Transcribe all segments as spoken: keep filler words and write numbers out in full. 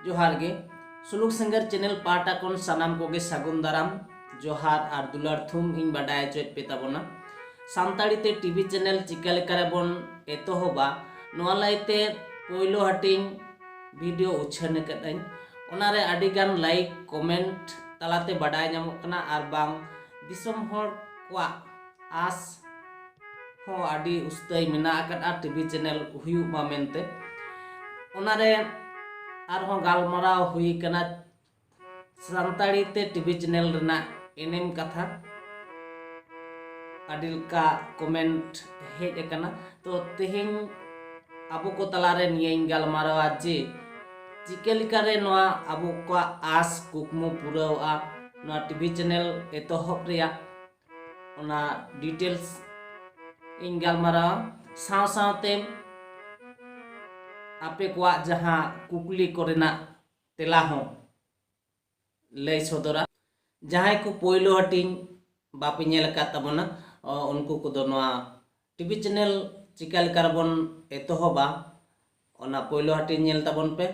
ᱡᱚᱦᱟᱨ ᱜᱮ᱾ ᱥᱩᱞᱩᱠ ᱥᱮᱸᱜᱮᱞ ᱪᱮᱱᱮᱞ ᱯᱟᱦᱴᱟ ᱠᱷᱚᱱ ᱥᱟᱱᱟᱢ ᱠᱚᱜᱮ ᱥᱟᱹᱜᱩᱱ ᱫᱟᱨᱟᱢ, ᱡᱚᱦᱟᱨ ᱟᱨ ᱫᱩᱞᱟᱹᱲ ᱛᱷᱩᱢ ᱤᱧ ᱵᱟᱰᱟᱭ ᱦᱚᱪᱚᱭᱮᱫ ᱯᱮ ᱛᱟᱵᱚᱱᱟ᱾ ᱥᱟᱱᱛᱟᱲᱤ ᱛᱮ ᱴᱤᱵᱷᱤ ᱪᱮᱱᱮᱞ ᱪᱤᱠᱟᱹ ᱞᱮᱠᱟ ᱨᱮᱵᱚᱱ ᱮᱛᱚᱦᱚᱵᱟ, ᱱᱚᱣᱟ ᱞᱟᱹᱭᱛᱮ ᱯᱳᱭᱞᱳ ᱦᱟᱹᱴᱤᱧ ᱵᱷᱤᱰᱤᱭᱳ ᱩᱪᱷᱟᱹᱱ ᱟᱠᱟᱫᱟᱹᱧ᱾ ᱚᱱᱟᱨᱮ ᱟᱹᱰᱤᱜᱟᱱ ᱞᱟᱭᱤᱠ, ᱠᱚᱢᱮᱱᱴ ᱛᱟᱞᱟᱛᱮ ᱵᱟᱰᱟᱭ ᱧᱟᱢᱚᱜ ᱠᱟᱱᱟ, ᱟᱨ ᱵᱟᱝ ᱫᱤᱥᱚᱢ ᱦᱚᱲ ᱠᱚᱣᱟᱜ ᱟᱥ ᱦᱚᱸ ᱟᱹᱰᱤ ᱩᱥᱛᱟᱹᱭ ᱢᱮᱱᱟᱜ ᱟᱠᱟᱫᱼᱟ ᱴᱤᱵᱷᱤ ᱪᱮᱱᱮᱞ ᱦᱩᱭᱩᱜ ᱢᱟ ᱢᱮᱱᱛᱮ᱾ ᱚᱱᱟᱨᱮ ᱟᱨᱦᱚᱸ ᱜᱟᱞᱢᱟᱨᱟᱣ ᱦᱩᱭ ᱠᱟᱱᱟ ᱥᱟᱱᱛᱟᱲᱤ ᱛᱮ ᱴᱤᱵᱷᱤ ᱪᱮᱱᱮᱞ ᱨᱮᱱᱟᱜ ᱮᱱᱮᱢ ᱠᱟᱛᱷᱟ᱾ ᱟᱹᱰᱤ ᱞᱮᱠᱟ ᱠᱚᱢᱮᱱᱴ ᱦᱮᱡ ᱟᱠᱟᱱᱟ᱾ ᱛᱚ ᱛᱮᱦᱮᱧ ᱟᱵᱚ ᱠᱚ ᱛᱟᱞᱟᱨᱮ ᱱᱤᱭᱟᱹᱧ ᱜᱟᱞᱢᱟᱨᱟᱣᱟ ᱡᱮ ᱪᱤᱠᱟᱹ ᱞᱮᱠᱟᱨᱮ ᱱᱚᱣᱟ ᱟᱵᱚ ᱠᱚᱣᱟᱜ ᱟᱥ ᱠᱩᱠᱢᱩ ᱯᱩᱨᱟᱹᱣᱜᱼᱟ, ᱱᱚᱣᱟ ᱴᱤᱵᱷᱤ ᱪᱮᱱᱮᱞ ᱮᱛᱚᱦᱚᱵ ᱨᱮᱭᱟᱜ ᱚᱱᱟ ᱰᱤᱴᱮᱞᱥ ᱤᱧ ᱜᱟᱞᱢᱟᱨᱟᱣᱟ᱾ ᱥᱟᱶ ᱥᱟᱶᱛᱮ ᱟᱯᱮ ᱠᱚᱣᱟᱜ ᱡᱟᱦᱟᱸ ᱠᱩᱠᱞᱤ ᱠᱚᱨᱮᱱᱟᱜ ᱛᱮᱞᱟ ᱦᱚᱸ ᱞᱟᱹᱭ ᱥᱚᱫᱚᱨᱟ᱾ ᱡᱟᱦᱟᱸᱭ ᱠᱚ ᱯᱳᱭᱞᱳ ᱦᱟᱹᱴᱤᱧ ᱵᱟᱯᱮ ᱧᱮᱞ ᱟᱠᱟᱫ ᱛᱟᱵᱚᱱᱟ, ᱚ, ᱩᱱᱠᱩ ᱠᱚᱫᱚ ᱱᱚᱣᱟ ᱴᱤᱵᱷᱤ ᱪᱮᱱᱮᱞ ᱪᱤᱠᱟ ᱞᱮᱠᱟ ᱨᱮᱵᱚᱱ ᱮᱛᱚᱦᱚᱵᱟ, ᱚᱱᱟ ᱯᱳᱭᱞᱳ ᱦᱟᱹᱴᱤᱧ ᱧᱮᱞ ᱛᱟᱵᱚᱱ ᱯᱮ᱾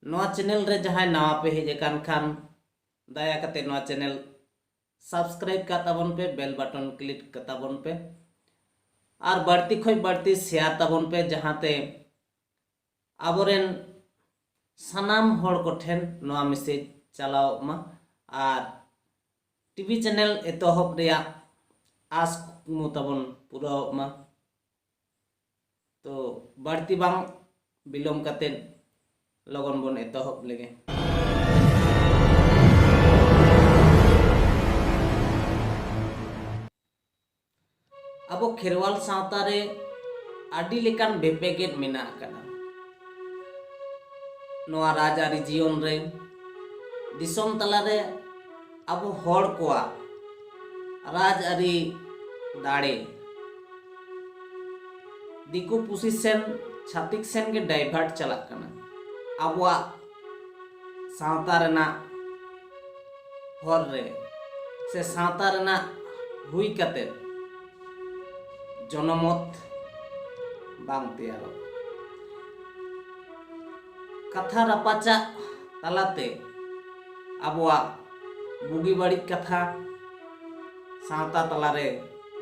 ᱱᱚᱣᱟ ᱪᱮᱱᱮᱞ ᱨᱮ ᱡᱟᱦᱟᱸᱭ ᱱᱟᱣᱟ ᱯᱮ ᱦᱮᱡ ᱟᱠᱟᱱ ᱠᱷᱟᱱ, ᱫᱟᱭᱟ ᱠᱟᱛᱮ ᱱᱚᱣᱟ ᱪᱮᱱᱮᱞ ᱥᱟᱵᱥᱠᱨᱟᱭᱤᱵ ᱠᱟᱜ ᱛᱟᱵᱚᱱ ᱯᱮ, ᱵᱮᱞ ᱵᱟᱴᱚᱱ ᱠᱞᱤᱠ ᱠᱟᱜ ᱛᱟᱵᱚᱱ ᱯᱮ, ᱟᱨ ᱵᱟᱹᱲᱛᱤ ᱠᱷᱚᱱ ᱵᱟᱹᱲᱛᱤ ᱥᱮᱭᱟᱨ ᱛᱟᱵᱚᱱ ᱯᱮ, ᱡᱟᱦᱟᱸᱛᱮ ᱟᱵᱚᱨᱮᱱ ᱥᱟᱱᱟᱢ ᱦᱚᱲ ᱠᱚᱴᱷᱮᱱ ᱱᱚᱣᱟ ᱢᱮᱥᱮᱡᱽ ᱪᱟᱞᱟᱣᱚᱜ ᱢᱟ ᱟᱨ ᱴᱤᱵᱷᱤ ᱪᱮᱱᱮᱞ ᱮᱛᱚᱦᱚᱵ ᱨᱮᱭᱟᱜ ᱟᱥ ᱠᱩᱠᱢᱩ ᱛᱟᱵᱚᱱ ᱯᱩᱨᱟᱹᱣᱚᱜ ᱢᱟ᱾ ᱛᱚ ᱵᱟᱹᱲᱛᱤ ᱵᱟᱝ ᱵᱤᱞᱚᱢ ᱠᱟᱛᱮᱫ ᱞᱚᱜᱚᱱ ᱵᱚᱱ ᱮᱛᱚᱦᱚᱵ ᱞᱮᱜᱮ᱾ ᱟᱵᱚ ᱠᱷᱮᱨᱣᱟᱞ ᱥᱟᱶᱛᱟ ᱨᱮ ᱟᱹᱰᱤ ᱞᱮᱠᱟᱱ ᱵᱷᱮᱯᱮᱜᱮᱫ ᱢᱮᱱᱟᱜ ᱟᱠᱟᱫᱟ᱾ ᱱᱚᱣᱟ ᱨᱟᱡᱽᱟᱹᱨᱤ ᱡᱤᱭᱚᱱ ᱨᱮ, ᱫᱤᱥᱚᱢ ᱛᱟᱞᱟᱨᱮ ᱟᱵᱚ ᱦᱚᱲ ᱠᱚᱣᱟᱜ ᱨᱟᱡᱽᱟᱹᱨᱤ ᱫᱟᱲᱮ ᱫᱤᱠᱩ ᱯᱩᱥᱤ ᱥᱮᱱ, ᱪᱷᱟᱹᱛᱤᱠ ᱥᱮᱱ ᱜᱮ ᱰᱟᱭᱵᱷᱟᱨᱴ ᱪᱟᱞᱟᱜ ᱠᱟᱱᱟ᱾ ᱟᱵᱚᱣᱟᱜ ᱥᱟᱶᱛᱟ ᱨᱮᱱᱟᱜ ᱦᱚᱨ ᱨᱮ ᱥᱮ ᱥᱟᱶᱛᱟ ᱨᱮᱱᱟᱜ ᱦᱩᱭ ᱠᱟᱛᱮ ᱡᱚᱱᱚᱢᱚᱛ ᱵᱟᱝ ᱛᱮᱭᱟᱨᱚᱜ᱾ ᱠᱟᱛᱷᱟ ᱨᱟᱯᱟᱪᱟᱜ ᱛᱟᱞᱟᱛᱮ ᱟᱵᱚᱣᱟᱜ ᱵᱩᱜᱤ ᱵᱟᱹᱲᱤᱡ ᱠᱟᱛᱷᱟ ᱥᱟᱶᱛᱟ ᱛᱟᱞᱟᱨᱮ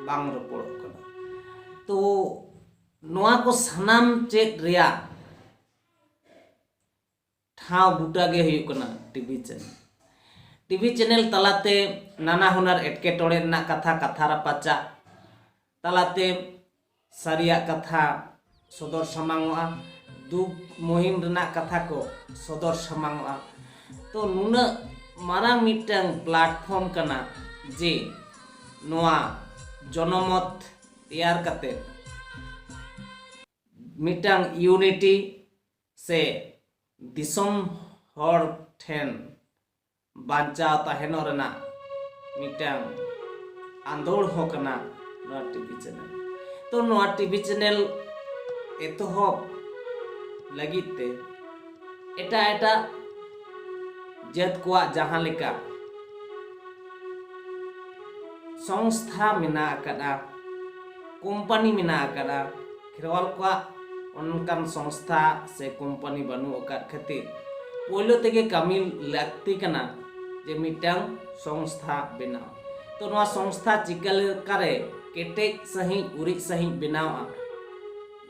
ᱵᱟᱝ ᱨᱚᱯᱚᱲᱚᱜ ᱠᱟᱱᱟ᱾ ᱛᱚ ᱱᱚᱣᱟ ᱠᱚ ᱥᱟᱱᱟᱢ ᱪᱮᱫ ᱨᱮᱭᱟᱜ ᱴᱷᱟᱶ ᱵᱩᱴᱟᱹ ᱜᱮ ᱦᱩᱭᱩᱜ ᱠᱟᱱᱟ ᱴᱤᱵᱷᱤ ᱪᱮᱱᱮᱞ᱾ ᱴᱤᱵᱷᱤ ᱪᱮᱱᱮᱞ ᱛᱟᱞᱟᱛᱮ ᱱᱟᱱᱟ ᱦᱩᱱᱟᱹᱨ ᱮᱴᱠᱮᱴᱚᱬᱮ ᱨᱮᱱᱟᱜ ᱠᱟᱛᱷᱟ, ᱠᱟᱛᱷᱟ ᱨᱟᱯᱟᱪᱟᱜ ᱛᱟᱞᱟᱛᱮ ᱥᱟᱹᱨᱤᱭᱟᱜ ᱠᱟᱛᱷᱟ ᱥᱚᱫᱚᱨ ᱥᱟᱢᱟᱝᱚᱜᱼᱟ, ᱫᱩᱠ ᱢᱩᱦᱤᱢ ᱨᱮᱱᱟᱜ ᱠᱟᱛᱷᱟ ᱠᱚ ᱥᱚᱫᱚᱨ ᱥᱟᱢᱟᱝᱚᱜᱼᱟ᱾ ᱛᱚ ᱱᱩᱱᱟᱹᱜ ᱢᱟᱨᱟᱝ ᱢᱤᱫᱴᱟᱝ ᱯᱞᱟᱴᱯᱷᱚᱨᱢ ᱠᱟᱱᱟ ᱡᱮ ᱱᱚᱣᱟ ᱡᱚᱱᱚᱢᱚᱛ ᱛᱮᱭᱟᱨ ᱠᱟᱛᱮ ᱢᱤᱫᱴᱟᱝ ᱤᱭᱩᱱᱤᱴᱤ ᱥᱮ ᱫᱤᱥᱚᱢ ᱦᱚᱲ ᱴᱷᱮᱱ ᱵᱟᱧᱪᱟᱣ ᱛᱟᱦᱮᱱᱚᱜ ᱨᱮᱱᱟᱜ ᱢᱤᱫᱴᱟᱝ ᱟᱸᱫᱳᱲ ᱦᱚᱸ ᱠᱟᱱᱟ ᱱᱚᱣᱟ ᱴᱤᱵᱷᱤ ᱪᱮᱱᱮᱞ᱾ ᱛᱚ ᱱᱚᱣᱟ ᱴᱤᱵᱷᱤ ᱪᱮᱱᱮᱞ ᱮᱛᱚᱦᱚᱵ ᱞᱟᱹᱜᱤᱫ ᱛᱮ ᱮᱴᱟᱜ ᱮᱴᱟᱜ ᱡᱟᱹᱛ ᱠᱚᱣᱟᱜ ᱡᱟᱦᱟᱸ ᱞᱮᱠᱟ ᱥᱚᱝᱥᱛᱷᱟ ᱢᱮᱱᱟᱜ ᱟᱠᱟᱫᱼᱟ, ᱠᱳᱢᱯᱟᱱᱤ ᱢᱮᱱᱟᱜ ᱟᱠᱟᱫᱼᱟ, ᱠᱷᱮᱨᱣᱟᱞ ᱠᱚᱣᱟᱜ ᱚᱱᱠᱟᱱ ᱥᱚᱝᱥᱛᱷᱟ ᱥᱮ ᱠᱳᱢᱯᱟᱱᱤ ᱵᱟᱹᱱᱩᱜ ᱟᱠᱟᱫ ᱠᱷᱟᱹᱛᱤᱨ ᱯᱳᱭᱞᱳ ᱛᱮᱜᱮ ᱠᱟᱹᱢᱤ ᱞᱟᱹᱠᱛᱤ ᱠᱟᱱᱟ ᱡᱮ ᱢᱤᱫᱴᱟᱝ ᱥᱚᱝᱥᱛᱷᱟ ᱵᱮᱱᱟᱣ᱾ ᱛᱚ ᱱᱚᱣᱟ ᱥᱚᱝᱥᱛᱷᱟ ᱪᱤᱠᱟᱹ ᱞᱮᱠᱟᱨᱮ ᱠᱮᱴᱮᱡ ᱥᱟᱺᱦᱤᱡ, ᱩᱨᱤᱡ ᱥᱟᱺᱦᱤᱡ ᱵᱮᱱᱟᱣᱼᱟ,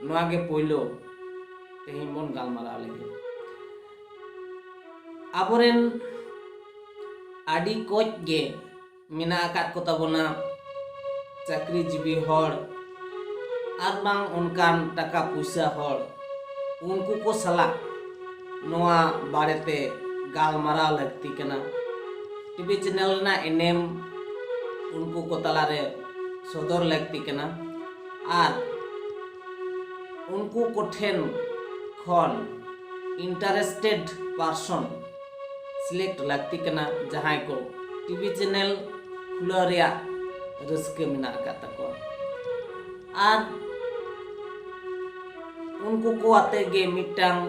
ᱱᱚᱣᱟ ᱜᱮ ᱯᱳᱭᱞᱳ ᱛᱮᱦᱮᱧ ᱵᱚᱱ ᱜᱟᱞᱢᱟᱨᱟᱣ ᱞᱮᱜᱮ᱾ ᱟᱵᱚᱨᱮᱱ ᱟᱹᱰᱤ ᱠᱚᱡ ᱜᱮ ᱢᱮᱱᱟᱜ ᱟᱠᱟᱫ ᱠᱚ ᱛᱟᱵᱚᱱᱟ ᱪᱟᱹᱠᱨᱤᱡᱤᱵᱤ ᱦᱚᱲ ᱟᱨ ᱵᱟᱝ ᱚᱱᱠᱟᱱ ᱴᱟᱠᱟ ᱯᱩᱭᱥᱟᱹ ᱦᱚᱲ, ᱩᱱᱠᱩ ᱠᱚ ᱥᱟᱞᱟᱜ ᱱᱚᱣᱟ ᱵᱟᱨᱮᱛᱮ ᱜᱟᱞᱢᱟᱨᱟᱣ ᱞᱟᱹᱠᱛᱤ ᱠᱟᱱᱟ᱾ ᱴᱤᱵᱷᱤ ᱪᱮᱱᱮᱞ ᱨᱮᱱᱟᱜ ᱮᱱᱮᱢ ᱩᱱᱠᱩ ᱠᱚ ᱛᱟᱞᱟᱨᱮ ᱥᱚᱫᱚᱨ ᱞᱟᱹᱠᱛᱤ ᱠᱟᱱᱟ ᱟᱨ ᱩᱱᱠᱩ ᱠᱚᱴᱷᱮᱱ ᱠᱷᱚᱱ ᱤᱱᱴᱟᱨᱮᱥᱴᱮᱰ ᱯᱟᱨᱥᱚᱱ ᱥᱤᱞᱮᱠᱴ ᱞᱟᱹᱠᱛᱤ ᱠᱟᱱᱟ, ᱡᱟᱦᱟᱸᱭ ᱠᱚ ᱴᱤᱵᱷᱤ ᱪᱮᱱᱮᱞ ᱠᱷᱩᱞᱟᱹᱣ ᱨᱮᱭᱟᱜ ᱨᱟᱹᱥᱠᱟᱹ ᱢᱮᱱᱟᱜ ᱟᱠᱟᱫ ᱛᱟᱠᱚᱣᱟ᱾ ᱟᱨ ᱩᱱᱠᱩ ᱠᱚ ᱟᱛᱮ ᱜᱮ ᱢᱤᱫᱴᱟᱝ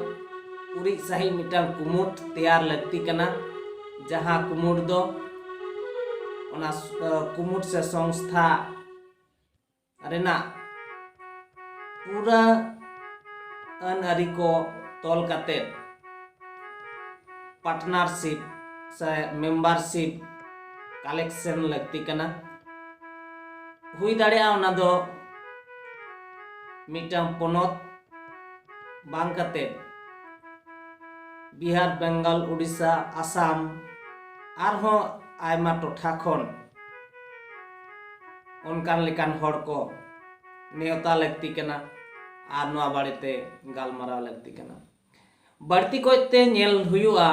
ᱩᱨᱤᱡ ᱥᱟᱺᱦᱤᱡ ᱢᱤᱫᱴᱟᱝ ᱠᱩᱢᱩᱴ ᱛᱮᱭᱟᱨ ᱞᱟᱹᱠᱛᱤ ᱠᱟᱱᱟ, ᱡᱟᱦᱟᱸ ᱠᱩᱢᱩᱴ ᱫᱚ ᱚᱱᱟ ᱥ-, ᱠᱩᱢᱩᱴ ᱥᱮ ᱥᱚᱝᱥᱛᱷᱟ ᱨᱮᱱᱟᱜ ᱯᱩᱨᱟᱹ ᱟᱹᱱ ᱟᱹᱨᱤ ᱠᱚ ᱛᱚᱞ ᱠᱟᱛᱮ ᱯᱟᱨᱴᱱᱟᱨᱥᱤᱯ ᱥᱮ ᱢᱮᱢᱵᱟᱨᱥᱤᱯ ᱠᱟᱞᱮᱠᱥᱚᱱ ᱞᱟᱹᱠᱛᱤ ᱠᱟᱱᱟ᱾ ᱦᱩᱭ ᱫᱟᱲᱮᱭᱟᱜᱼᱟ ᱚᱱᱟ ᱫᱚ ᱢᱤᱫᱴᱟᱝ ᱯᱚᱱᱚᱛ ᱵᱟᱝ ᱠᱟᱛᱮ ᱵᱤᱦᱟᱨ, ᱵᱮᱝᱜᱚᱞ, ᱩᱰᱤᱥᱟ, ᱟᱥᱟᱢ, ᱟᱨᱦᱚᱸ ᱟᱭᱢᱟ ᱴᱚᱴᱷᱟ ᱠᱷᱚᱱ ᱚᱱᱠᱟᱱ ᱞᱮᱠᱟᱱ ᱦᱚᱲ ᱠᱚ ᱱᱮᱣᱛᱟ ᱞᱟᱹᱠᱛᱤ ᱠᱟᱱᱟ ᱟᱨ ᱱᱚᱣᱟ ᱵᱟᱨᱮᱛᱮ ᱜᱟᱞᱢᱟᱨᱟᱣ ᱞᱟᱹᱠᱛᱤ ᱠᱟᱱᱟ᱾ ᱵᱟᱹᱲᱛᱤ ᱠᱚᱡᱛᱮ ᱧᱮᱞ ᱦᱩᱭᱩᱜᱼᱟ,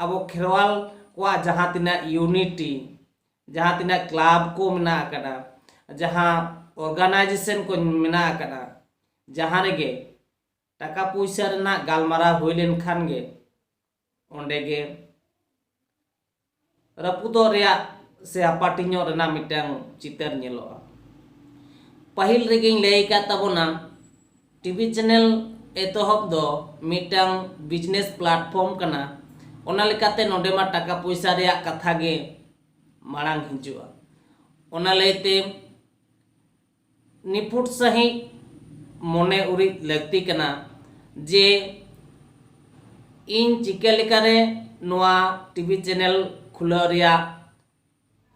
ᱟᱵᱚ ᱠᱷᱮᱨᱣᱟᱞ ᱠᱚᱣᱟᱜ ᱡᱟᱦᱟᱸ ᱛᱤᱱᱟᱹᱜ ᱤᱭᱩᱱᱤᱴᱤ, ᱡᱟᱦᱟᱸ ᱛᱤᱱᱟᱹᱜ ᱠᱞᱟᱵᱽ ᱠᱚ ᱢᱮᱱᱟᱜ ᱟᱠᱟᱫᱟ, ᱡᱟᱦᱟᱸ ᱚᱨᱜᱟᱱᱟᱭᱡᱮᱥᱚᱱ ᱠᱚ ᱢᱮᱱᱟᱜ ᱟᱠᱟᱫᱟ, ᱡᱟᱦᱟᱸ ᱨᱮᱜᱮ ᱴᱟᱠᱟ ᱯᱩᱭᱥᱟᱹ ᱨᱮᱱᱟᱜ ᱜᱟᱞᱢᱟᱨᱟᱣ ᱦᱩᱭ ᱞᱮᱱᱠᱷᱟᱱ ᱜᱮ ᱚᱸᱰᱮ ᱜᱮ ᱨᱟᱹᱯᱩᱫᱚᱜ ᱨᱮᱭᱟᱜ ᱥᱮ ᱦᱟᱯᱟᱴᱤᱧᱚᱜ ᱨᱮᱱᱟᱜ ᱢᱤᱫᱴᱟᱝ ᱪᱤᱛᱟᱹᱨ ᱧᱮᱞᱚᱜᱼᱟ᱾ ᱯᱟᱹᱦᱤᱞ ᱨᱮᱜᱮᱧ ᱞᱟᱹᱭ ᱟᱠᱟᱫ ᱛᱟᱵᱚᱱᱟ, ᱴᱤᱵᱷᱤ ᱪᱮᱱᱮᱞ ᱮᱛᱚᱦᱚᱵ ᱫᱚ ᱢᱤᱫᱴᱟᱝ ᱵᱤᱡᱽᱱᱮᱥ ᱯᱞᱟᱴᱯᱷᱚᱨᱢ ᱠᱟᱱᱟ᱾ ᱚᱱᱟ ᱞᱮᱠᱟᱛᱮ ᱱᱚᱰᱮ ᱢᱟ ᱴᱟᱠᱟ ᱯᱚᱭᱥᱟ ᱨᱮᱭᱟᱜ ᱠᱟᱛᱷᱟ ᱜᱮ ᱢᱟᱲᱟᱝ ᱦᱤᱡᱩᱜᱼᱟ᱾ ᱚᱱᱟ ᱞᱟᱹᱭᱛᱮ ᱱᱤᱯᱷᱩᱴ ᱥᱟᱺᱦᱤᱡ ᱢᱚᱱᱮ ᱩᱨᱤᱡ ᱞᱟᱹᱠᱛᱤ ᱠᱟᱱᱟ ᱡᱮ ᱤᱧ ᱪᱤᱠᱟᱹ ᱞᱮᱠᱟᱨᱮ ᱱᱚᱣᱟ ᱴᱤᱵᱷᱤ ᱪᱮᱱᱮᱞ ᱠᱷᱩᱞᱟᱹᱣ ᱨᱮᱭᱟᱜ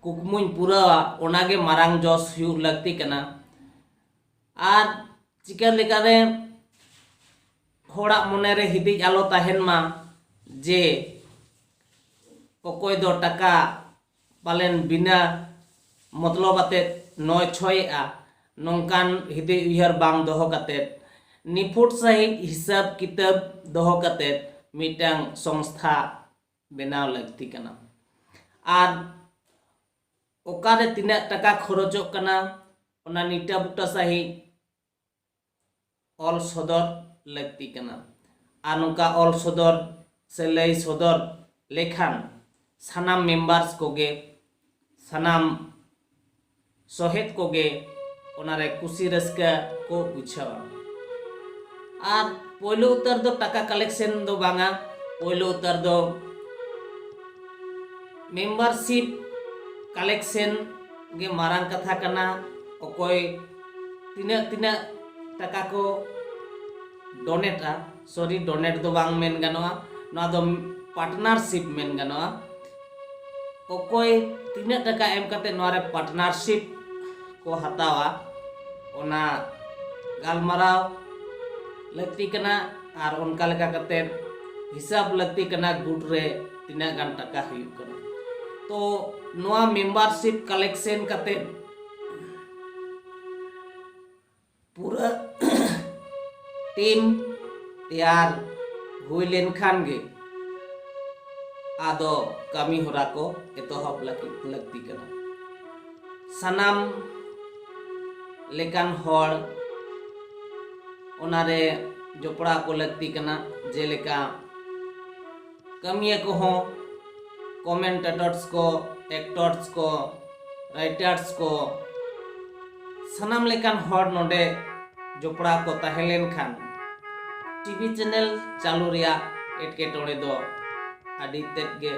ᱠᱩᱠᱢᱩᱧ ᱯᱩᱨᱟᱹᱣᱟ, ᱚᱱᱟᱜᱮ ᱢᱟᱨᱟᱝ ᱡᱚᱥ ᱦᱩᱭᱩᱜ ᱞᱟᱹᱠᱛᱤ ᱠᱟᱱᱟ᱾ ᱟᱨ ᱪᱤᱠᱟᱹ ᱞᱮᱠᱟᱨᱮ ᱦᱚᱲᱟᱜ ᱢᱚᱱᱮᱨᱮ ᱦᱤᱫᱤᱡ ᱟᱞᱚ ᱛᱟᱦᱮᱱ ᱢᱟ ᱡᱮ ᱚᱠᱚᱭ ᱫᱚ ᱴᱟᱠᱟ ᱯᱟᱞᱮᱱ ᱵᱤᱱᱟᱹ ᱢᱚᱛᱞᱚᱵ ᱟᱛᱮᱫ ᱱᱚᱭ ᱪᱷᱚᱭᱮᱜᱼᱟ, ᱱᱚᱝᱠᱟᱱ ᱦᱤᱫᱤᱡ ᱩᱭᱦᱟᱹᱨ ᱵᱟᱝ ᱫᱚᱦᱚ ᱠᱟᱛᱮᱫ ᱱᱤᱯᱷᱩᱴ ᱥᱟᱺᱦᱤᱡ ᱦᱤᱥᱟᱹᱵ ᱠᱤᱛᱟᱹᱵ ᱫᱚᱦᱚ ᱠᱟᱛᱮᱫ ᱢᱤᱫᱴᱟᱝ ᱥᱚᱝᱥᱛᱷᱟ ᱵᱮᱱᱟᱣ ᱞᱟᱹᱠᱛᱤ ᱠᱟᱱᱟ᱾ ᱟᱨ ᱚᱠᱟᱨᱮ ᱛᱤᱱᱟᱹᱜ ᱴᱟᱠᱟ ᱠᱷᱚᱨᱚᱪᱚᱜ ᱠᱟᱱᱟ, ᱚᱱᱟ ᱱᱤᱴᱟᱹ ᱵᱩᱴᱟᱹ ᱥᱟᱺᱦᱤᱡ ᱚᱞ ᱥᱚᱫᱚᱨ ᱞᱟᱹᱠᱛᱤ ᱠᱟᱱᱟ᱾ ᱟᱨ ᱱᱚᱝᱠᱟ ᱚᱞ ᱥᱚᱫᱚᱨ ᱥᱮ ᱞᱟᱹᱭ ᱥᱚᱫᱚᱨ ᱞᱮᱠᱷᱟᱱ ᱥᱟᱱᱟᱢ ᱢᱮᱢᱵᱟᱨᱥ ᱠᱚᱜᱮ, ᱥᱟᱱᱟᱢ ᱥᱚᱦᱮᱫ ᱠᱚᱜᱮ ᱚᱱᱟᱨᱮ ᱠᱩᱥᱤ ᱨᱟᱹᱥᱠᱟᱹ ᱠᱚ ᱵᱩᱡᱷᱟᱹᱣᱟ᱾ ᱟᱨ ᱯᱳᱭᱞᱳ ᱩᱛᱟᱹᱨ ᱫᱚ ᱴᱟᱠᱟ ᱠᱟᱞᱮᱠᱥᱚᱱ ᱫᱚ ᱵᱟᱝᱟ, ᱯᱳᱭᱞᱳ ᱩᱛᱟᱹᱨ ᱫᱚ ᱢᱮᱢᱵᱟᱨᱥᱤᱯ ᱠᱟᱞᱮᱠᱥᱚᱱ ᱜᱮ ᱢᱟᱨᱟᱝ ᱠᱟᱛᱷᱟ ᱠᱟᱱᱟ᱾ ᱚᱠᱚᱭ ᱛᱤᱱᱟᱹᱜ ᱛᱤᱱᱟᱹᱜ ᱴᱟᱠᱟ ᱠᱚ ᱰᱚᱱᱮᱴᱟ, ᱥᱚᱨᱤ, ᱰᱚᱱᱮᱴ ᱫᱚ ᱵᱟᱝ ᱢᱮᱱ ᱜᱟᱱᱚᱜᱼᱟ, ᱱᱚᱣᱟ ᱫᱚ ᱯᱟᱨᱴᱱᱟᱨᱥᱤᱯ ᱢᱮᱱ ᱜᱟᱱᱚᱜᱼᱟ᱾ ᱚᱠᱚᱭ ᱛᱤᱱᱟᱹᱜ ᱴᱟᱠᱟ ᱮᱢ ᱠᱟᱛᱮ ᱱᱚᱣᱟ ᱨᱮ ᱯᱟᱨᱴᱱᱟᱨᱥᱤᱯ ᱠᱚ ᱦᱟᱛᱟᱣᱟ, ᱚᱱᱟ ᱜᱟᱞᱢᱟᱨᱟᱣ ᱞᱟᱹᱠᱛᱤ ᱠᱟᱱᱟ ᱟᱨ ᱚᱱᱠᱟ ᱞᱮᱠᱟ ᱠᱟᱛᱮ ᱦᱤᱥᱟᱹᱵ ᱞᱟᱹᱠᱛᱤ ᱠᱟᱱᱟ ᱜᱩᱴ ᱨᱮ ᱛᱤᱱᱟᱹᱜ ᱜᱟᱱ ᱴᱟᱠᱟ ᱦᱩᱭᱩᱜ ᱠᱟᱱᱟ᱾ ᱛᱚ ᱱᱚᱣᱟ ᱢᱮᱢᱵᱟᱨᱥᱤᱯ ᱠᱟᱞᱮᱠᱥᱮᱱ ᱠᱟᱛᱮ ᱯᱩᱨᱟᱹ ᱴᱤᱢ ᱛᱮᱭᱟᱨ ᱦᱩᱭ ᱞᱮᱱᱠᱷᱟᱱ ᱜᱮ ᱟᱫᱚ ᱠᱟᱹᱢᱤ ᱦᱚᱨᱟ ᱠᱚ ᱮᱛᱚᱦᱚᱵ ᱞᱟᱹᱜᱤᱫ ᱞᱟᱹᱠᱛᱤ ᱠᱟᱱᱟ᱾ ᱥᱟᱱᱟᱢ ᱞᱮᱠᱟᱱ ᱦᱚᱲ ᱚᱱᱟᱨᱮ ᱡᱚᱯᱲᱟᱣ ᱠᱚ ᱞᱟᱹᱠᱛᱤ ᱠᱟᱱᱟ, ᱡᱮᱞᱮᱠᱟ ᱠᱟᱹᱢᱤᱭᱟᱹ ᱠᱚᱦᱚᱸ, ᱠᱚᱢᱮᱱᱴᱮᱴᱚᱨᱥ ᱠᱚ, ᱮᱠᱴᱚᱨᱥ ᱠᱚ, ᱨᱟᱭᱴᱟᱨᱥ ᱠᱚ, ᱥᱟᱱᱟᱢ ᱞᱮᱠᱟᱱ ᱦᱚᱲ ᱱᱚᱰᱮ ᱡᱚᱯᱲᱟᱣ ᱠᱚ ᱛᱟᱦᱮᱸ ᱞᱮᱱᱠᱷᱟᱱ ᱴᱤᱵᱷᱤ ᱪᱮᱱᱮᱞ ᱪᱟᱹᱞᱩ ᱨᱮᱭᱟᱜ ᱮᱴᱠᱮᱴᱚᱬᱮ ᱫᱚ ᱟᱹᱰᱤ ᱛᱮᱫ ᱜᱮ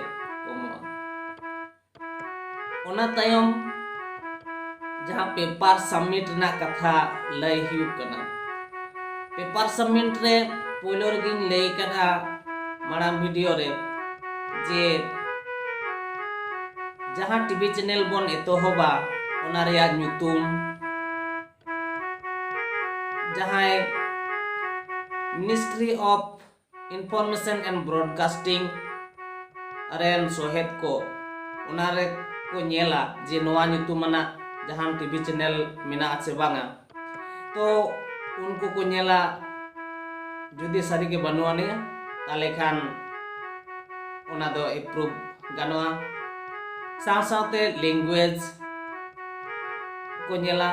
ᱠᱚᱢᱚᱜᱼᱟ᱾ ᱚᱱᱟ ᱛᱟᱭᱚᱢ ᱡᱟᱦᱟᱸ ᱯᱮᱯᱟᱨ ᱥᱟᱵᱢᱤᱴ ᱨᱮᱱᱟᱜ ᱠᱟᱛᱷᱟ ᱞᱟᱹᱭ ᱦᱩᱭᱩᱜ ᱠᱟᱱᱟ, ᱯᱮᱯᱟᱨ ᱥᱟᱵᱢᱤᱴ ᱨᱮ ᱯᱳᱭᱞᱳ ᱨᱮᱜᱮᱧ ᱞᱟᱹᱭ ᱠᱟᱫᱟ ᱢᱟᱲᱟᱝ ᱵᱷᱤᱰᱤᱭᱳ ᱨᱮ, ᱡᱮ ᱡᱟᱦᱟᱸ ᱴᱤᱵᱷᱤ ᱪᱮᱱᱮᱞ ᱵᱚᱱ ᱮᱛᱚᱦᱚᱵᱟ, ᱚᱱᱟ ᱨᱮᱭᱟᱜ ᱧᱩᱛᱩᱢ, ᱡᱟᱦᱟᱸᱭ Ministry of Information and Broadcasting ᱨᱮᱱ ᱥᱚᱦᱮᱫ ᱠᱚ ᱚᱱᱟ ᱨᱮᱠᱚ ᱧᱮᱞᱟ ᱡᱮ ᱱᱚᱣᱟ ᱧᱩᱛᱩᱢ ᱟᱱᱟᱜ ᱡᱟᱦᱟᱱ ᱴᱤᱵᱷᱤ ᱪᱮᱱᱮᱞ ᱢᱮᱱᱟᱜᱼᱟ ᱥᱮ ᱵᱟᱝᱟ᱾ ᱛᱚ ᱩᱱᱠᱩ ᱠᱚ ᱧᱮᱞᱟ, ᱡᱩᱫᱤ ᱥᱟᱹᱨᱤᱜᱮ ᱵᱟᱹᱱᱩᱜ ᱟᱹᱱᱤᱡᱼᱟ, ᱛᱟᱦᱚᱞᱮ ᱠᱷᱟᱱ ᱚᱱᱟ ᱫᱚ ᱮᱯᱨᱩᱵᱷ ᱜᱟᱱᱚᱜᱼᱟ᱾ ᱥᱟᱶ ᱥᱟᱶᱛᱮ ᱞᱮᱝᱜᱩᱭᱮᱡᱽ ᱠᱚ ᱧᱮᱞᱟ,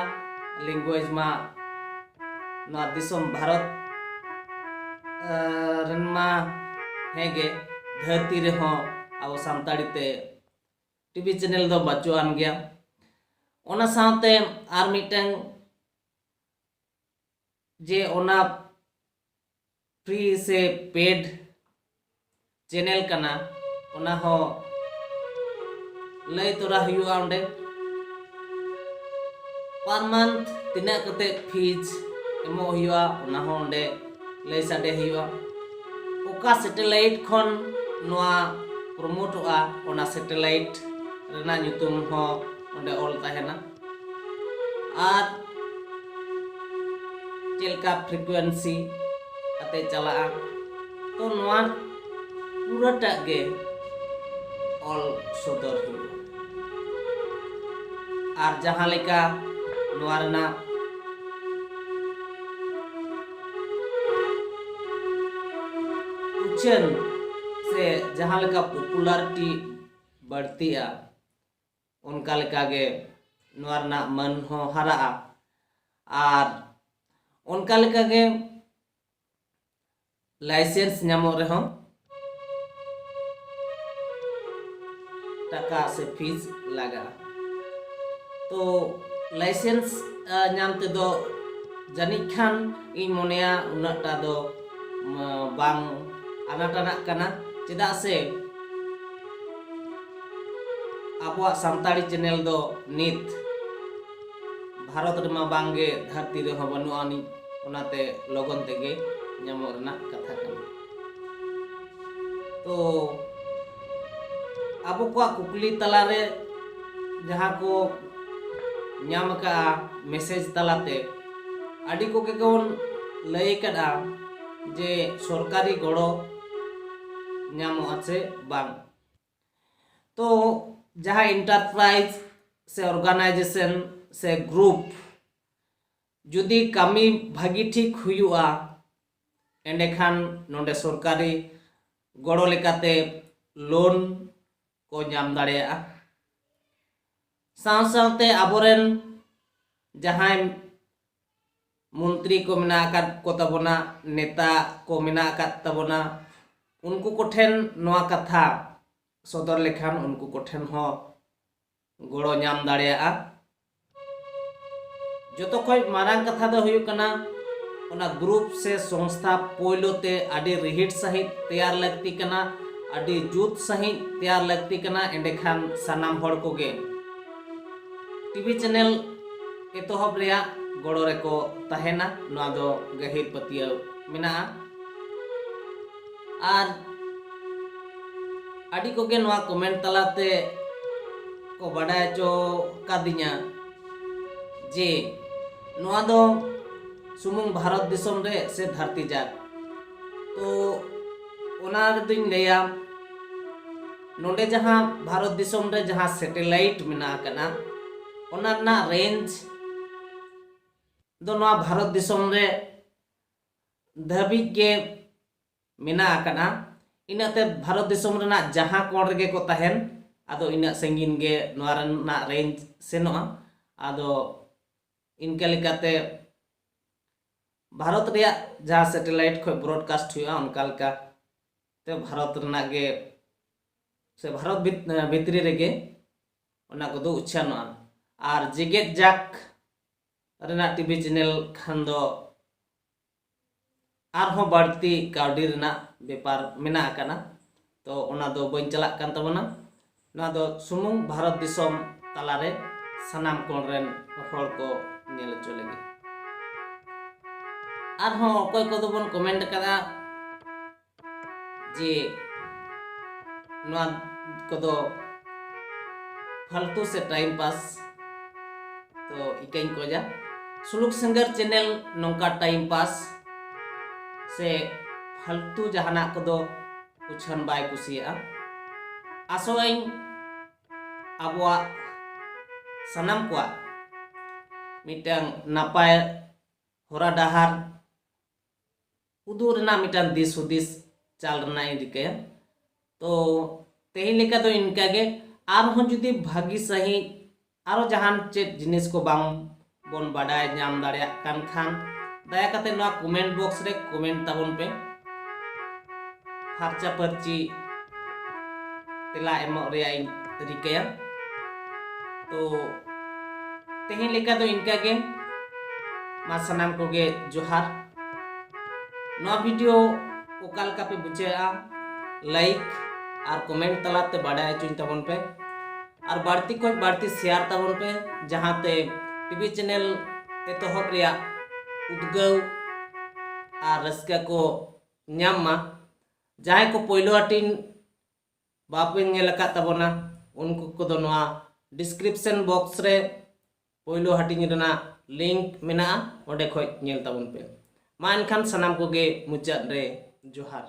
ᱞᱮᱝᱜᱩᱭᱮᱡᱽ ᱢᱟ ᱱᱚᱣᱟ ᱫᱤᱥᱚᱢ ᱵᱷᱟᱨᱚᱛ, ᱟᱸ, ᱨᱮᱱ ᱢᱟ ᱦᱮᱸᱜᱮ, ᱫᱷᱟᱹᱨᱛᱤ ᱨᱮᱦᱚᱸ ᱟᱵᱚ ᱥᱟᱱᱛᱟᱲᱤ ᱛᱮ ᱴᱤᱵᱷᱤ ᱪᱮᱱᱮᱞ ᱫᱚ ᱵᱟᱹᱪᱩᱜ ᱟᱱ ᱜᱮᱭᱟ᱾ ᱚᱱᱟ ᱥᱟᱶᱛᱮ ᱟᱨ ᱢᱤᱫᱴᱟᱝ ᱡᱮ ᱚᱱᱟ ᱯᱷᱨᱤ ᱥᱮ ᱯᱮᱰ ᱪᱮᱱᱮᱞ ᱠᱟᱱᱟ, ᱚᱱᱟ ᱦᱚᱸ ᱞᱟᱹᱭ ᱛᱚᱨᱟ ᱦᱩᱭᱩᱜᱼᱟ ᱚᱸᱰᱮ᱾ ᱯᱟᱨ ᱢᱟᱱᱛᱷ ᱛᱤᱱᱟᱹᱜ ᱠᱟᱛᱮ ᱯᱷᱤᱡᱽ ᱮᱢᱚᱜ ᱦᱩᱭᱩᱜᱼᱟ, ᱚᱱᱟ ᱦᱚᱸ ᱚᱸᱰᱮ ᱞᱟᱹᱭ ᱥᱟᱰᱮ ᱦᱩᱭᱩᱜᱼᱟ᱾ ᱚᱠᱟ ᱥᱮᱴᱮᱞᱟᱭᱤᱴ ᱠᱷᱚᱱ ᱱᱚᱣᱟ ᱯᱨᱚᱢᱳᱴᱚᱜᱼᱟ, ᱚᱱᱟ ᱥᱮᱴᱮᱞᱟᱭᱤᱴ ᱨᱮᱱᱟᱜ ᱧᱩᱛᱩᱢ ᱦᱚᱸ ᱚᱸᱰᱮ ᱚᱞ ᱛᱟᱦᱮᱱᱟ᱾ ᱟᱨ ᱪᱮᱫ ᱞᱮᱠᱟ ᱯᱷᱨᱤᱠᱩᱭᱮᱱᱥᱤ ᱟᱛᱮ ᱪᱟᱞᱟᱜᱼᱟ, ᱛᱚ ᱱᱚᱣᱟ ᱯᱩᱨᱟᱹᱴᱟᱜ ᱜᱮ ᱚᱞ ᱥᱚᱫᱚᱨ ᱦᱩᱭᱩᱜᱼᱟ᱾ ᱟᱨ ᱡᱟᱦᱟᱸ ᱞᱮᱠᱟ ᱱᱚᱣᱟ ᱨᱮᱱᱟᱜ ᱩᱪᱷᱟᱹᱱ ᱥᱮ ᱡᱟᱦᱟᱸ ᱞᱮᱠᱟ ᱯᱚᱯᱩᱞᱟᱨᱤᱴᱤ ᱵᱟᱹᱲᱛᱤᱜᱼᱟ, ᱚᱱᱠᱟ ᱞᱮᱠᱟᱜᱮ ᱱᱚᱣᱟ ᱨᱮᱱᱟᱜ ᱢᱟᱹᱱ ᱦᱚᱸ ᱦᱟᱨᱟᱜᱼᱟ᱾ ᱟᱨ ᱚᱱᱠᱟ ᱞᱮᱠᱟᱜᱮ ᱞᱟᱭᱥᱮᱱᱥ ᱧᱟᱢᱚᱜ ᱨᱮᱦᱚᱸ ᱴᱟᱠᱟ ᱥᱮ ᱯᱷᱤᱥ ᱞᱟᱜᱟᱜᱼᱟ᱾ ᱛᱚ ᱞᱟᱭᱥᱮᱱᱥ, ᱟ, ᱧᱟᱢ ᱛᱮᱫᱚ ᱡᱟᱹᱱᱤᱡ ᱠᱷᱟᱱ ᱤᱧ ᱢᱚᱱᱮᱭᱟ ᱩᱱᱟᱹᱜᱴᱟ ᱫᱚ, ᱢ, ᱵᱟᱝ ᱟᱱᱟᱴ ᱟᱱᱟᱜ ᱠᱟᱱᱟ, ᱪᱮᱫᱟᱜ ᱥᱮ ᱟᱵᱚᱣᱟᱜ ᱥᱟᱱᱛᱟᱲᱤ ᱪᱮᱱᱮᱞ ᱫᱚ ᱱᱤᱛ ᱵᱷᱟᱨᱚᱛ ᱨᱮᱢᱟ ᱵᱟᱝᱜᱮ, ᱫᱷᱟᱹᱨᱛᱤ ᱨᱮᱦᱚᱸ ᱵᱟᱹᱱᱩᱜ ᱟᱹᱱᱤᱡ, ᱚᱱᱟᱛᱮ ᱞᱚᱜᱚᱱ ᱛᱮᱜᱮ ᱧᱟᱢᱚᱜ ᱨᱮᱱᱟᱜ ᱠᱟᱛᱷᱟ ᱠᱟᱱᱟ᱾ ᱛᱚ ᱟᱵᱚ ᱠᱚᱣᱟᱜ ᱠᱩᱠᱞᱤ ᱛᱟᱞᱟᱨᱮ ᱡᱟᱦᱟᱸ ᱠᱚ ᱧᱟᱢ ᱟᱠᱟᱫᱼᱟ ᱢᱮᱥᱮᱡᱽ ᱛᱟᱞᱟᱛᱮ, ᱟᱹᱰᱤ ᱠᱚᱜᱮ ᱵᱚᱱ ᱞᱟᱹᱭ ᱟᱠᱟᱫᱼᱟ ᱡᱮ ᱥᱚᱨᱠᱟᱨᱤ ᱜᱚᱲᱚ ᱧᱟᱢᱚᱜᱼᱟ ᱥᱮ ᱵᱟᱝ᱾ ᱛᱚ ᱡᱟᱦᱟᱸ ᱤᱱᱴᱟᱨᱯᱨᱟᱭᱤᱡᱽ ᱥᱮ ᱚᱨᱜᱟᱱᱟᱭᱡᱮᱥᱚᱱ ᱥᱮ ᱜᱨᱩᱯ ᱡᱩᱫᱤ ᱠᱟᱹᱢᱤ ᱵᱷᱟᱹᱜᱤ ᱴᱷᱤᱠ ᱦᱩᱭᱩᱜᱼᱟ, ᱮᱸᱰᱮᱠᱷᱟᱱ ᱱᱚᱰᱮ ᱥᱚᱨᱠᱟᱨᱤ ᱜᱚᱲᱚ ᱞᱮᱠᱟᱛᱮ ᱞᱳᱱ ᱠᱚ ᱧᱟᱢ ᱫᱟᱲᱮᱭᱟᱜᱼᱟ᱾ ᱥᱟᱶ ᱥᱟᱶᱛᱮ ᱟᱵᱚᱨᱮᱱ ᱡᱟᱦᱟᱸᱭ ᱢᱚᱱᱛᱨᱤ ᱠᱚ ᱢᱮᱱᱟᱜ ᱟᱠᱟᱫ ᱠᱚ ᱛᱟᱵᱚᱱᱟ, ᱱᱮᱛᱟ ᱠᱚ ᱢᱮᱱᱟᱜ ᱟᱠᱟᱫ ᱛᱟᱵᱚᱱᱟ, ᱩᱱᱠᱩ ᱠᱚᱴᱷᱮᱱ ᱱᱚᱣᱟ ᱠᱟᱛᱷᱟ ᱥᱚᱫᱚᱨ ᱞᱮᱠᱷᱟᱱ ᱩᱱᱠᱩ ᱠᱚᱴᱷᱮᱱ ᱦᱚᱸ ᱜᱚᱲᱚ ᱧᱟᱢ ᱫᱟᱲᱮᱭᱟᱜᱼᱟ᱾ ᱡᱚᱛᱚ ᱠᱷᱚᱱ ᱢᱟᱨᱟᱝ ᱠᱟᱛᱷᱟ ᱫᱚ ᱦᱩᱭᱩᱜ ᱠᱟᱱᱟ, ᱚᱱᱟ ᱜᱨᱩᱯ ᱥᱮ ᱥᱚᱝᱥᱛᱷᱟ ᱯᱳᱭᱞᱳ ᱛᱮ ᱟᱹᱰᱤ ᱨᱤᱦᱤᱴ ᱥᱟᱺᱦᱤᱡ ᱛᱮᱭᱟᱨ ᱞᱟᱹᱠᱛᱤ ᱠᱟᱱᱟ, ᱟᱹᱰᱤ ᱡᱩᱛ ᱥᱟᱺᱦᱤᱡ ᱛᱮᱭᱟᱨ ᱞᱟᱹᱠᱛᱤ ᱠᱟᱱᱟ᱾ ᱮᱸᱰᱮᱠᱷᱟᱱ ᱥᱟᱱᱟᱢ ᱦᱚᱲ ᱠᱚᱜᱮ ᱴᱤᱵᱷᱤ ᱪᱮᱱᱮᱞ ᱮᱛᱚᱦᱚᱵ ᱨᱮᱭᱟᱜ ᱜᱚᱲᱚ ᱨᱮᱠᱚ ᱛᱟᱦᱮᱱᱟ᱾ ᱱᱚᱣᱟ ᱫᱚ ᱜᱟᱹᱦᱤᱨ ᱯᱟᱹᱛᱭᱟᱹᱣ ᱢᱮᱱᱟᱜᱼᱟ᱾ ᱟᱨ ᱟᱹᱰᱤ ᱠᱚᱜᱮ ᱱᱚᱣᱟ ᱠᱚᱢᱮᱱᱴ ᱛᱟᱞᱟᱛᱮ ᱠᱚ ᱵᱟᱰᱟᱭ ᱦᱚᱪᱚ ᱠᱟᱫᱤᱧᱟ ᱡᱮ ᱱᱚᱣᱟ ᱫᱚ ᱥᱩᱢᱩᱝ ᱵᱷᱟᱨᱚᱛ ᱫᱤᱥᱚᱢ ᱨᱮ ᱥᱮ ᱫᱷᱟᱹᱨᱛᱤ ᱡᱟᱠ᱾ ᱛᱚ ᱚᱱᱟ ᱨᱮᱫᱚᱧ ᱞᱟᱹᱭᱟ, ᱱᱚᱰᱮ ᱡᱟᱦᱟᱸ ᱵᱷᱟᱨᱚᱛ ᱫᱤᱥᱚᱢ ᱨᱮ ᱡᱟᱦᱟᱸ ᱥᱮᱴᱮᱞᱟᱭᱤᱴ ᱢᱮᱱᱟᱜ ᱟᱠᱟᱫᱟ, ᱚᱱᱟ ᱨᱮᱱᱟᱜ ᱨᱮᱧᱡᱽ ᱫᱚ ᱱᱚᱣᱟ ᱵᱷᱟᱨᱚᱛ ᱫᱤᱥᱚᱢ ᱨᱮ ᱫᱷᱟᱹᱵᱤᱡ ᱜᱮ ᱢᱮᱱᱟᱜ ᱟᱠᱟᱫᱟ᱾ ᱤᱱᱟᱹᱛᱮ ᱵᱷᱟᱨᱚᱛ ᱫᱤᱥᱚᱢ ᱨᱮᱱᱟᱜ ᱡᱟᱦᱟᱸ ᱠᱚᱬ ᱨᱮᱜᱮ ᱠᱚ ᱛᱟᱦᱮᱱ, ᱟᱫᱚ ᱤᱱᱟᱹᱜ ᱥᱟᱺᱜᱤᱧ ᱜᱮ ᱱᱚᱣᱟ ᱨᱮᱱᱟᱜ ᱨᱮᱧᱡᱽ ᱥᱮᱱᱚᱜᱼᱟ᱾ ᱟᱫᱚ ᱤᱱᱠᱟᱹ ᱞᱮᱠᱟᱛᱮ ᱵᱷᱟᱨᱚᱛ ᱨᱮᱭᱟᱜ ᱡᱟᱦᱟᱸ ᱥᱮᱴᱮᱞᱟᱭᱤᱴ ᱠᱷᱚᱱ ᱵᱨᱚᱰᱠᱟᱥᱴ ᱦᱩᱭᱩᱜᱼᱟ, ᱚᱱᱠᱟ ᱞᱮᱠᱟ ᱛᱮ ᱵᱷᱟᱨᱚᱛ ᱨᱮᱱᱟᱜ ᱜᱮ ᱥᱮ ᱵᱷᱟᱨᱚᱛ ᱵᱷᱤᱛ-, ᱵᱷᱤᱛᱨᱤ ᱨᱮᱜᱮ ᱚᱱᱟ ᱠᱚᱫᱚ ᱩᱪᱷᱟᱹᱱᱚᱜᱼᱟ᱾ ᱟᱨ ᱡᱮᱜᱮᱛ ᱡᱟᱠ ᱨᱮᱱᱟᱜ ᱴᱤᱵᱷᱤ ᱪᱮᱱᱮᱞ ᱠᱷᱟᱱ ᱫᱚ ᱟᱨᱦᱚᱸ ᱵᱟᱹᱲᱛᱤ ᱠᱟᱹᱣᱰᱤ ᱨᱮᱱᱟᱜ ᱵᱮᱯᱟᱨ ᱢᱮᱱᱟᱜ ᱟᱠᱟᱫᱟ᱾ ᱛᱚ ᱚᱱᱟ ᱫᱚ ᱵᱟᱹᱧ ᱪᱟᱞᱟᱜ ᱠᱟᱱ ᱛᱟᱵᱚᱱᱟ᱾ ᱱᱚᱣᱟ ᱫᱚ ᱥᱩᱢᱩᱝ ᱵᱷᱟᱨᱚᱛ ᱫᱤᱥᱚᱢ ᱛᱟᱞᱟᱨᱮ ᱥᱟᱱᱟᱢ ᱠᱚᱬ ᱨᱮᱱ ᱦᱚᱲ ᱠᱚ ᱧᱮᱞ ᱦᱚᱪᱚ ᱞᱟᱹᱜᱤᱫ᱾ ᱟᱨᱦᱚᱸ ᱚᱠᱚᱭ ᱠᱚᱫᱚ ᱵᱚᱱ ᱠᱚᱢᱮᱱᱴ ᱟᱠᱟᱫᱟ ᱡᱮ ᱱᱚᱣᱟ ᱠᱚᱫᱚ ᱯᱷᱟᱞᱛᱩ ᱥᱮ ᱴᱟᱭᱤᱢ ᱯᱟᱥ, ᱛᱚ ᱤᱠᱟᱹᱧ ᱠᱷᱚᱡᱟ᱾ ᱥᱩᱞᱩᱠ ᱥᱤᱝᱜᱟᱨ ᱪᱮᱱᱮᱞ ᱱᱚᱝᱠᱟ ᱴᱟᱭᱤᱢ ᱯᱟᱥ ᱥᱮ ᱯᱷᱟᱞᱛᱩ ᱡᱟᱦᱟᱱᱟᱜ ᱠᱚᱫᱚ ᱩᱪᱷᱟᱹᱱ ᱵᱟᱭ ᱠᱩᱥᱤᱭᱟᱜᱼᱟ᱾ ᱟᱥᱚᱜ ᱟᱹᱧ ᱟᱵᱚᱣᱟᱜ ᱥᱟᱱᱟᱢ ᱠᱚᱣᱟᱜ ᱢᱤᱫᱴᱟᱝ ᱱᱟᱯᱟᱭ ᱦᱚᱨᱟ ᱰᱟᱦᱟᱨ ᱩᱫᱩᱜ ᱨᱮᱱᱟᱜ ᱢᱤᱫᱴᱟᱝ ᱫᱤᱥ ᱦᱩᱫᱤᱥ ᱪᱟᱞ ᱨᱮᱱᱟᱜ ᱤᱧ ᱨᱤᱠᱟᱹᱭᱟ᱾ ᱛᱚ ᱛᱮᱦᱮᱧ ᱞᱮᱠᱟ ᱫᱚ ᱤᱱᱠᱟᱹ ᱜᱮ᱾ ᱟᱨᱦᱚᱸ ᱡᱩᱫᱤ ᱵᱷᱟᱹᱜᱤ ᱥᱟᱺᱦᱤᱡ ᱟᱨᱚ ᱡᱟᱦᱟᱱ ᱪᱮᱫ ᱡᱤᱱᱤᱥ ᱠᱚ ᱵᱟᱝ ᱵᱚᱱ ᱵᱟᱰᱟᱭ ᱧᱟᱢ ᱫᱟᱲᱮᱭᱟᱜ ᱠᱟᱱ ᱠᱷᱟᱱ, ᱫᱟᱭᱟ ᱠᱟᱛᱮ ᱱᱚᱣᱟ ᱠᱚᱢᱮᱱᱴ ᱵᱚᱠᱥ ᱨᱮ ᱠᱚᱢᱮᱱᱴ ᱛᱟᱵᱚᱱ ᱯᱮ᱾ ᱯᱷᱟᱨᱪᱟ ᱯᱷᱟᱹᱨᱪᱤ ᱛᱮᱞᱟ ᱮᱢᱚᱜ ᱨᱮᱭᱟᱜ ᱤᱧ ᱨᱤᱠᱟᱹᱭᱟ᱾ ᱛᱚ ᱛᱮᱦᱮᱧ ᱞᱮᱠᱟ ᱫᱚ ᱤᱱᱠᱟᱹ ᱜᱮ᱾ ᱢᱟ ᱥᱟᱱᱟᱢ ᱠᱚᱜᱮ ᱡᱚᱦᱟᱨ᱾ ᱱᱚᱣᱟ ᱵᱷᱤᱰᱤᱭᱳ ᱚᱠᱟ ᱞᱮᱠᱟ ᱯᱮ ᱵᱩᱡᱷᱟᱹᱣᱮᱫᱼᱟ, ᱞᱟᱭᱤᱠ ᱟᱨ ᱠᱚᱢᱮᱱᱴ ᱛᱟᱞᱟᱛᱮ ᱵᱟᱰᱟᱭ ᱦᱚᱪᱚᱧ ᱛᱟᱵᱚᱱ ᱯᱮ᱾ ᱟᱨ ᱵᱟᱹᱲᱛᱤ ᱠᱷᱚᱱ ᱵᱟᱹᱲᱛᱤ ᱥᱮᱭᱟᱨ ᱛᱟᱵᱚᱱ ᱯᱮ, ᱡᱟᱦᱟᱸᱛᱮ ᱴᱤᱵᱷᱤ ᱪᱮᱱᱮᱞ ᱮᱛᱚᱦᱚᱵ ᱨᱮᱭᱟᱜ ᱩᱫᱽᱜᱟᱹᱣ ᱟᱨ ᱨᱟᱹᱥᱠᱟᱹ ᱠᱚ ᱧᱟᱢ ᱢᱟ᱾ ᱡᱟᱦᱟᱸᱭ ᱠᱚ ᱯᱳᱭᱞᱳ ᱟᱹᱴᱤᱧ ᱵᱟᱯᱮ ᱧᱮᱞ ᱟᱠᱟᱫ ᱛᱟᱵᱚᱱᱟ, ᱩᱱᱠᱩ ᱠᱚᱫᱚ ᱱᱚᱣᱟ description box ᱨᱮ ᱯᱳᱭᱞᱳ ᱦᱟᱹᱴᱤᱧ ᱨᱮᱱᱟᱜ link ᱢᱮᱱᱟᱜᱼᱟ, ᱚᱸᱰᱮ ᱠᱷᱚᱱ ᱧᱮᱞ ᱛᱟᱵᱚᱱ ᱯᱮ᱾ ᱢᱟ ᱮᱱᱠᱷᱟᱱ ᱥᱟᱱᱟᱢ ᱠᱚᱜᱮ ᱢᱩᱪᱟᱹᱫ ᱨᱮ ᱡᱚᱦᱟᱨ᱾